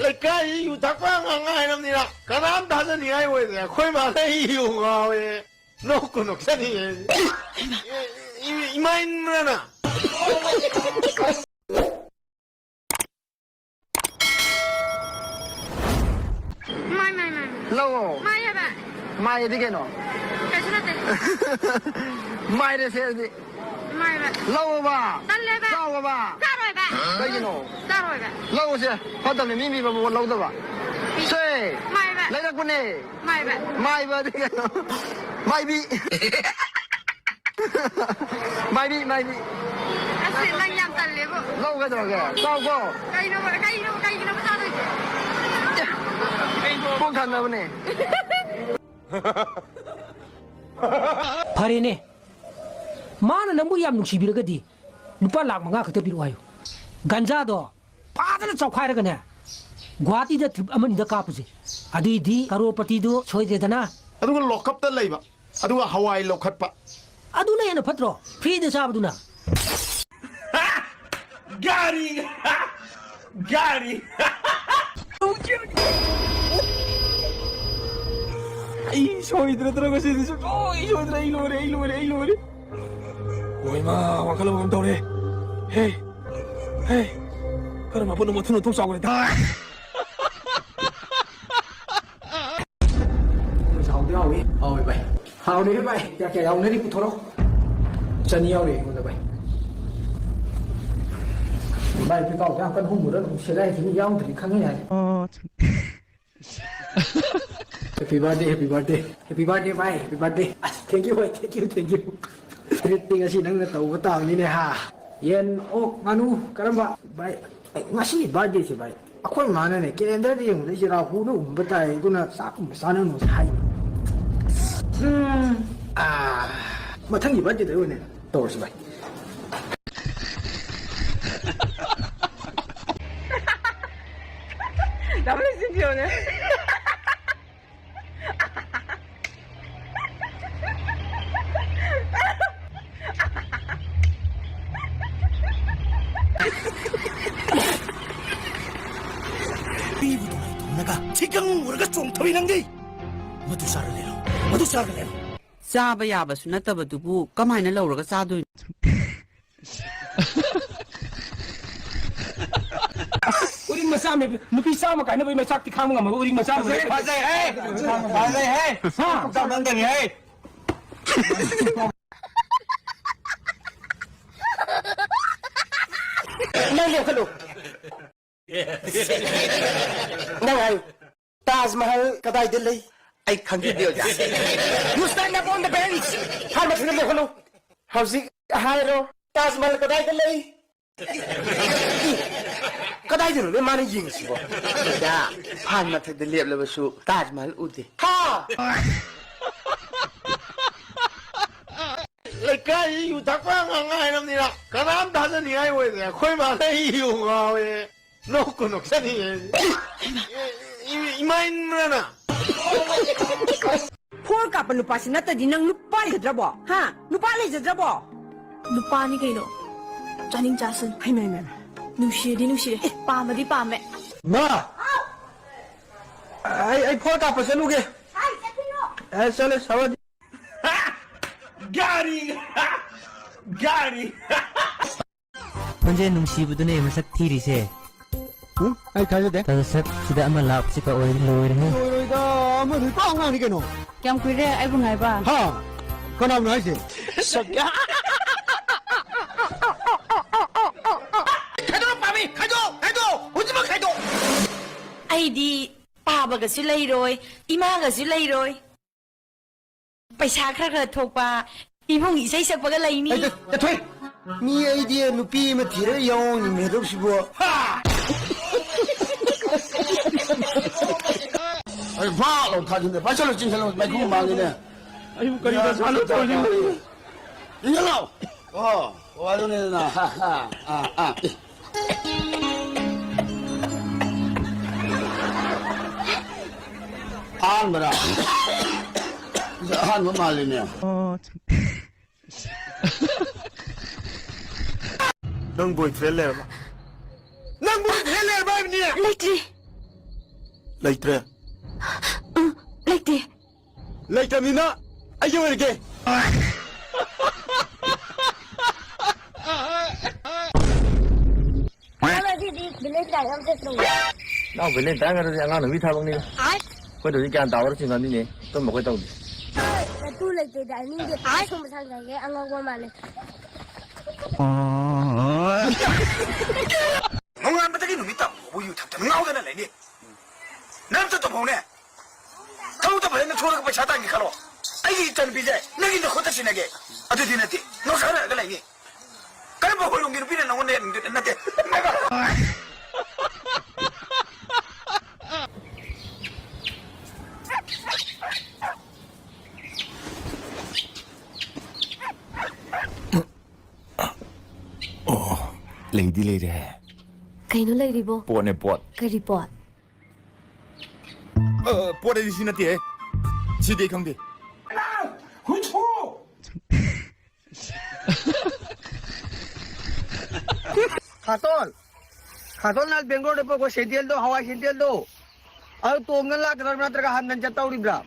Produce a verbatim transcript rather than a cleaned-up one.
ꯂꯩꯀꯥꯏꯁꯤ U ꯊꯛꯄ ꯉꯥꯛ ꯉꯥꯏꯔꯕꯅꯤꯅ ꯀꯅꯥꯝ ꯊꯥꯖꯅꯤꯡꯉꯥꯏ ꯑꯣꯏꯗ꯭ꯔꯦ꯫ ꯑꯩꯈꯣꯏ ꯃꯥꯗ ꯑꯩ ꯌꯨ ꯉꯥꯎꯋꯦ꯫ ꯅꯣꯛꯄꯨ ꯅꯣꯛꯆꯅꯤꯡꯉꯦ꯫ ꯏ-, ꯏ-, ꯏꯃꯥ ꯏꯟꯕꯅ꯫ ꯃꯥꯏ, ꯃꯥꯏ, ꯃꯥꯏ꯫ ꯂꯧꯑꯣ꯫ ꯃꯥꯏ ꯍꯥꯏꯕ꯫ ꯃꯥꯏꯗꯤ ꯀꯩꯅꯣ? ꯀꯩꯁꯨ ꯅꯠꯇꯦ꯫ ꯃꯥꯏꯔꯦꯁꯦ ꯑꯗꯨꯗꯤ꯫ ꯃꯥꯏꯕ꯫ ꯂꯧꯑꯣꯕ꯫ ꯇꯜꯂꯦꯕ꯫ ꯆꯥꯎꯑꯣꯕ꯫ ꯆꯥꯔꯣꯏꯕ꯫ ꯀꯩꯒꯤꯅꯣ? ꯆꯥꯔꯣꯏꯕ꯫ ꯂꯧꯑꯣꯁꯦ꯫ ꯐꯠꯇꯕꯅꯦ ꯃꯤ ꯄꯤꯕ ꯄꯣꯠ ꯂꯧꯗꯕ꯫ ꯁꯦ꯫ ꯃꯥꯏꯕ꯫ ꯂꯩꯔꯛꯄꯅꯦ꯫ ꯃꯥꯏꯕ꯫ ꯃꯥꯏꯕꯗꯤ ꯀꯩꯅꯣ? ꯃꯥꯏꯕꯤ꯫ ꯃꯥꯏꯕꯤ, ꯃꯥꯏꯕꯤ꯫ ꯑꯁ, ꯅꯪ ꯌꯥꯝ ꯇꯜꯂꯦꯕꯣ꯫ ꯂꯧ ꯀꯩꯗꯧꯔꯒꯦ? ꯆꯥꯎꯀꯣ꯫ ꯀꯩꯅꯣꯕ, ꯀꯩꯅꯣ, ꯀꯩꯒꯤꯅꯣꯕ ꯆꯥꯗꯣꯏꯁꯦ? ꯄꯨꯛ ꯊꯟꯅꯕꯅꯦ꯫ ꯐꯔꯦꯅꯦ, ꯃꯥꯅ ꯅꯪꯕꯨ ꯌꯥꯝ ꯅꯨꯡꯁꯤꯕꯤꯔꯒꯗꯤ ꯂꯨꯄꯥ ꯂꯥꯈ ꯃꯉꯥ ꯈꯛꯇ ꯄꯤꯔꯛꯑꯣ ꯍꯥꯏꯌꯨ꯫ ꯒꯟꯖꯥꯗꯣ ꯐꯖꯅ ꯆꯥꯎꯈꯥꯏꯔꯒꯅꯦ, ꯒꯨꯍꯥꯇꯤꯗ ꯇ꯭ꯔꯤꯞ ꯑꯃꯅꯤꯗ ꯀꯥꯞꯄꯨꯁꯦ꯫ ꯑꯗꯨꯏꯗꯤ ꯀꯔꯣꯔꯄꯇꯤꯗꯨ ꯁꯣꯏꯗ꯭ꯔꯦꯗꯅ꯫ ꯑꯗꯨꯒ ꯂꯣꯀꯞꯇ ꯂꯩꯕ, ꯑꯗꯨꯒ ꯍꯋꯥꯏ ꯂꯧꯈꯠꯄ꯫ ꯑꯗꯨꯅ ꯍꯦꯟꯅ ꯐꯠꯇ꯭ꯔꯣ? ꯐ꯭ꯔꯤꯗ ꯆꯥꯕꯗꯨꯅ꯫ ꯒꯥꯔꯤ! ꯒꯥꯔꯤ! ꯑꯩ ꯁꯣꯏꯗ꯭ꯔꯗ꯭ꯔꯥ ꯉꯁꯤꯗꯤ? ꯁꯨꯡꯁꯣꯏ ꯁꯣꯏꯗ꯭ꯔꯦ꯫ ꯑꯩ ꯂꯣꯏꯔꯦ, ꯑꯩ ꯂꯣꯏꯔꯦ, ꯑꯩ ꯂꯣꯏꯔꯦ꯫ ꯍꯣꯏ, ꯃꯥ ꯋꯥꯈꯜ ꯑꯃ ꯇꯧꯔꯦ꯫ ꯍꯦ, ꯍꯦ, ꯀꯔꯝꯕ ꯄꯣꯠꯅꯣ ꯃꯊꯨꯟ ꯑꯣꯟꯊꯣꯛ ꯆꯥꯎꯈ꯭ꯔꯦ? ꯇꯥ! ꯍꯥꯎꯗꯤ ꯍꯥꯎꯏ꯫ ꯍꯥꯎꯏ ꯚꯥꯏ꯫ ꯍꯥꯎꯔꯦ ꯚꯥꯏ꯫ ꯀꯌꯥ ꯀꯌꯥ ꯌꯥꯎꯅꯔꯤ ꯄꯨꯊꯣꯔꯛꯑꯣ꯫ ꯆꯅꯤ ꯌꯥꯎꯔꯤ ꯑꯩꯉꯣꯟꯗ ꯚꯥꯏ꯫ ꯚꯥꯏ, ꯄꯤꯀꯥꯎꯗ ꯌꯥꯝ ꯀꯟꯅ ꯍꯨꯝꯃꯨꯔꯅꯨ꯫ ꯁꯦꯒꯥꯏꯈꯤꯅꯤ, ꯌꯥꯎꯗ꯭ꯔꯗꯤ ꯈꯪꯉꯤ ꯍꯥꯏ꯫ Happy birthday, happy birthday, happy birthday ꯚꯥꯏ, happy birthday꯫ ꯑꯁ, thank you ꯚꯥꯏ, thank you, thank you꯫ Treat T ꯉꯁꯤ ꯅꯪꯅ ꯇꯧꯕ ꯇꯥꯕꯅꯤꯅꯦ ꯍꯥ꯫ ꯌꯦꯟ, ꯑꯣꯛ, ꯉꯥꯅꯨ, ꯀꯔꯝꯕ ꯚꯥꯏ? ꯑꯩ ꯉꯁꯤ birthday ꯁꯦ ꯚꯥꯏ, ꯑꯩꯈꯣꯏ ꯃꯥꯅꯅꯦ calendar ꯗ ꯌꯦꯡꯕꯗ ꯑꯩꯁꯦ ꯔꯥꯍꯨꯅ ꯎꯕ ꯇꯥꯏ, ꯑꯗꯨꯅ ꯆꯥꯛꯀꯨꯝꯕ ꯆꯥꯅꯅꯨ ꯍꯥꯏ꯫ ꯎꯝ, ꯑꯥ, ꯃꯊꯪꯒꯤ birthday ꯗ ꯑꯣꯏꯅ ꯇꯧꯔꯁꯤ ꯚꯥꯏ꯫ ꯌꯥꯝ ꯂꯩꯁꯤꯟꯈꯤꯕꯅꯦ꯫ ꯄꯤꯕꯗꯣ ꯍꯥꯏꯗꯣꯛꯅꯒ ꯊꯤꯀꯪ ꯎꯔꯒ ꯆꯣꯡꯊꯧꯏ ꯅꯪꯗꯤ꯫ ꯃꯗꯨ ꯆꯥꯔ ꯂꯩꯔꯣ, ꯃꯗꯨ ꯆꯥꯔꯒ ꯂꯩꯔꯣ꯫ ꯆꯥꯕ ꯌꯥꯕꯁꯨ ꯅꯠꯇꯕꯗꯨꯕꯨ ꯀꯃꯥꯏꯅ ꯂꯧꯔꯒ ꯆꯥꯗꯣꯏꯅꯣ? ꯎꯔꯤꯡ ꯃꯆꯥ ꯑꯃ, ꯅꯨꯄꯤ ꯆꯥꯝꯃ ꯀꯥꯏꯅꯕꯒꯤ ꯃꯩꯆꯥꯛꯇꯤ ꯈꯥꯡꯕ ꯉꯝꯃꯒ ꯎꯔꯤꯡ ꯃꯆꯥ ꯑꯃ ꯐꯖꯩ, ꯐꯖꯩ, ꯍꯦ! ꯐꯖꯩ, ꯍꯦ! ꯍꯥ? ꯆꯥꯝꯃꯟꯗꯅꯤ, ꯍꯦ! ꯅꯪ ꯂꯦꯞꯈꯠꯂꯨ꯫ ꯅꯪ ꯍꯥꯏꯌꯨ, ꯇꯥꯖ ꯃꯍꯜ ꯀꯗꯥꯏꯗ ꯂꯩ? ꯑꯩ ꯈꯪꯖꯗꯦ, ꯑꯣꯖꯥ꯫ You stand up on the bench. ꯐꯥꯟ ꯃꯊꯛꯇ ꯂꯦꯞꯈꯠꯂꯨ꯫ ꯍꯧꯖꯤꯛ ꯍꯥꯏꯔꯣ, ꯇꯥꯖ ꯃꯍꯜ ꯀꯗꯥꯏꯗ ꯂꯩ? ꯀꯗꯥꯏꯗꯅꯣꯅꯦ ꯃꯥꯅ ꯌꯦꯡꯉꯤꯁꯤꯕꯣ? ꯑꯣꯖꯥ, ꯐꯥꯟ ꯃꯊꯛꯇ ꯂꯦꯞꯂꯕꯁꯨ ꯇꯥꯖ ꯃꯍꯜ ꯎꯗꯦ꯫ ꯍꯥ? ꯂꯩꯀꯥꯏꯁꯤ ꯌꯨ ꯊꯛꯄ ꯑꯉꯥꯡ ꯉꯥꯏꯔꯕꯅꯤꯅ ꯀꯅꯥꯝ ꯊꯥꯖꯅꯤꯡꯉꯥꯏ ꯑꯣꯏꯗ꯭ꯔꯦ꯫ ꯑꯩꯈꯣꯏ ꯃꯥꯗ ꯑꯩ ꯌꯨ ꯉꯥꯎꯋꯦ꯫ ꯅꯣꯛꯄꯨ ꯅꯣꯛꯆꯅꯤꯡꯉꯦ꯫ ꯏ-, ꯏ-, ꯏꯃꯥ ꯏꯟꯕ꯭ꯔꯅ? ꯐꯣꯔ ꯀꯥꯞꯄ ꯅꯨꯄꯥꯁꯤ ꯅꯠꯇꯗꯤ ꯅꯪ ꯅꯨꯄꯥ ꯂꯩꯖꯗ꯭ꯔꯕꯣ? ꯍꯥ? ꯅꯨꯄꯥ ꯂꯩꯖꯗ꯭ꯔꯕꯣ? ꯅꯨꯄꯥꯅꯤ ꯀꯩꯅꯣ꯫ ꯆꯥꯅꯤꯡ ꯆꯥꯁꯅꯨ꯫ ꯍꯩꯃ, ꯍꯩꯃ, ꯍꯩꯃ꯫ ꯅꯨꯡꯁꯤꯔꯗꯤ ꯅꯨꯡꯁꯤꯔꯦ꯫ ꯑꯦ, ꯄꯥꯝꯃꯗꯤ ꯄꯥꯝꯃꯦ꯫ ꯃꯥ! ꯑꯩ, ꯑꯩ ꯐꯣꯔ ꯀꯥꯞꯄ ꯆꯠꯂꯨꯒꯦ꯫ ꯑꯦ, ꯆꯠꯂꯦ, ꯁꯥꯎꯔꯗꯤ꯫ ꯒꯥꯔꯤ! ꯒꯥꯔꯤ! ꯈꯣꯟꯖꯦꯜ ꯅꯨꯡꯁꯤꯕꯗꯨꯅꯦ ꯃꯁꯛ ꯊꯤꯔꯤꯁꯦ꯫ ꯎꯝ? ꯑꯩ ꯊꯥꯖꯗꯦ꯫ ꯇꯧ ꯁꯛ ꯁꯤꯗ ꯑꯃ ꯂꯥꯛꯄꯁꯤꯒ ꯑꯣꯏꯔꯗꯤ ꯂꯣꯏꯔꯦꯍꯦ꯫ ꯂꯣꯏꯔꯣꯏꯗ, ꯑꯃꯗꯨꯗꯤ ꯄꯨꯔꯥ ꯑꯉꯥꯡꯅꯤ ꯀꯩꯅꯣ꯫ ꯀꯌꯥꯝ ꯀꯨꯏꯔꯦ ꯑꯩꯕꯨ ꯉꯥꯏꯕ? ꯍꯥ? ꯀꯅꯥꯕꯨꯅꯣ ꯍꯥꯏꯁꯦ? ꯁꯛ-, ꯈꯥꯏꯗꯣꯛꯑꯣ, ꯄꯥꯝꯃꯤ! ꯈꯥꯏꯗꯣꯛꯑꯣ! ꯈꯥꯏꯗꯣꯛꯑꯣ! ꯍꯧꯖꯤꯛꯃꯛ ꯈꯥꯏꯗꯣꯛꯑꯣ! ꯑꯩꯗꯤ ꯄꯥꯕꯒꯁꯨ ꯂꯩꯔꯣꯏ, ꯏꯃꯥꯒꯁꯨ ꯂꯩꯔꯣꯏ꯫ ꯄꯩꯁꯥ ꯈꯔ ꯈꯔ ꯊꯣꯛꯄ ꯏꯕꯨꯡ ꯏꯁꯩ ꯁꯛꯄꯒ ꯂꯩꯅꯤ꯫ ꯑꯩ ꯆꯠ-, ꯆꯠꯊꯣꯛꯑꯦ꯫ ꯃꯤ ꯑꯩꯗꯤ ꯅꯨꯄꯤ ꯑꯃ ꯊꯤꯔꯒ ꯌꯥꯎꯅꯤꯡꯉꯦ ꯍꯥꯏꯗꯧꯁꯤꯕꯨ꯫ ꯍꯥ! ꯑꯩ ꯐꯥ ꯂꯥꯎ ꯊꯥꯖꯤꯟꯗꯦ꯫ ꯄꯥꯏꯁꯜꯂꯨ, ꯆꯤꯡꯁꯜꯂꯨ, ꯃꯩꯈꯨ ꯃꯥꯡꯉꯤꯅꯦ꯫ ꯑꯩꯕꯨ ꯀꯔꯤ ꯗꯁꯥꯅꯣ ꯇꯧꯔꯤꯁꯤꯕꯨ? ꯆꯤꯡꯁꯜꯂꯣ꯫ ꯑꯣ, ꯑꯣ, ꯑꯗꯨꯅꯤꯗꯅ꯫ ꯍꯥ, ꯍꯥ, ꯑꯥ, ꯑꯥ, ꯑꯦ꯫ ꯑꯍꯥꯟꯕꯔꯥ? ꯑꯍꯥꯟꯕ ꯃꯥꯜꯂꯤꯅꯦ꯫ ꯅꯪ boyfriend ꯂꯩꯔꯕ? ꯅꯪ boyfriend ꯂꯩꯔꯕ ꯍꯥꯏꯕꯅꯤ? ꯂꯩꯇ꯭ꯔꯤ꯫ ꯂꯩꯇ꯭ꯔꯦ꯫ ꯎꯝ, ꯂꯩꯇꯦ꯫ ꯂꯩꯇꯕꯅꯤꯅ ꯑꯩꯒꯤ ꯑꯣꯏꯔꯒꯦ꯫ ꯅꯪ ꯑꯗꯨꯗꯤ ꯚꯤꯂꯦꯖ ꯂꯥꯏꯐ ꯑꯝ ꯆꯠꯇ꯭ꯔꯣ? ꯅꯪ ꯚꯤꯂꯦꯖ ꯂꯥꯏꯐ ꯍꯥꯏꯔꯗꯤ ꯑꯉꯥꯡ ꯅꯨꯄꯤ ꯊꯕꯛꯅꯤꯗ꯫ ꯑꯩꯈꯣꯏꯗꯗꯤ ꯒ꯭ꯌꯥꯟ ꯇꯥꯕ ꯆꯤꯡꯅꯗꯤꯅꯦ꯫ ꯑꯗꯨꯝꯕ ꯑꯩꯈꯣꯏ ꯇꯧꯗꯦ꯫ ꯅꯇꯨ ꯂꯩꯇꯦꯗ ꯅꯤꯡꯗꯦ꯫ ꯁꯨꯝꯕ ꯁꯥꯟꯅꯒꯦ ꯑꯉꯥꯎꯕ ꯃꯥꯜꯂꯦ꯫ ꯅꯣꯡꯉꯥꯟꯕꯗꯒꯤ ꯅꯨꯃꯤꯠ ꯇꯥꯕ ꯐꯥꯎꯕ ꯌꯨ ꯊꯛꯇꯅ ꯉꯥꯎꯗꯅ ꯂꯩꯅꯤ꯫ ꯅꯪ ꯆꯠꯇ ꯐꯥꯎꯅꯦ꯫ ꯊꯕꯛꯇ ꯐꯖꯅ ꯁꯨꯔꯒ ꯄꯩꯁꯥ ꯇꯥꯟꯒꯦ ꯈꯜꯂꯣ꯫ ꯑꯩꯒꯤ ꯏꯆꯟꯅꯨꯄꯤꯁꯦ ꯅꯪꯒꯤ ꯅꯈꯨꯠꯇ ꯁꯤꯟꯅꯒꯦ꯫ ꯑꯗꯨꯗꯤ ꯅꯠꯇꯦ, ꯅꯣꯠꯁꯟꯅꯔꯒ ꯂꯩꯅꯤ꯫ ꯀꯔꯝꯕ ꯍꯣꯏꯔꯣꯡꯒꯤ ꯅꯨꯄꯤꯅ ꯅꯪꯉꯣꯟꯗ ꯌꯦꯡꯅꯤꯡꯗꯣꯏꯅꯣ? ꯅꯠꯇꯦ꯫ ꯑꯣ, ꯂꯩꯗꯤ ꯂꯩꯔꯦ꯫ ꯀꯩꯅꯣ ꯂꯩꯔꯤꯕꯣ? ꯄꯣꯠꯅꯦ, ꯄꯣꯠ꯫ ꯀꯔꯤ ꯄꯣꯠ? ꯑ, ꯄꯣꯠ ꯑꯗꯤ ꯁꯤ ꯅꯠꯇꯦꯍꯦ꯫ ꯁꯤꯗꯤ ꯑꯩ ꯈꯪꯗꯦ꯫ ꯈꯥꯇꯣꯟ, ꯈꯥꯇꯣꯟ ꯅꯪ ꯕꯦꯡꯒ꯭ꯂꯣꯔꯗ ꯄꯨꯔꯛꯄ ꯁꯦꯟꯗꯦꯜꯗꯣ, ꯍꯋꯥꯏ ꯁꯦꯟꯗꯦꯜꯗꯣ, ꯑꯗꯨ ꯇꯣꯡꯗꯅ ꯂꯥꯛꯀꯗꯧꯔꯤꯕ꯭ꯔꯥ ꯅꯠꯇ꯭ꯔꯒ ꯍꯟꯗꯅ ꯆꯠꯇꯧꯔꯤꯕ꯭ꯔꯥ?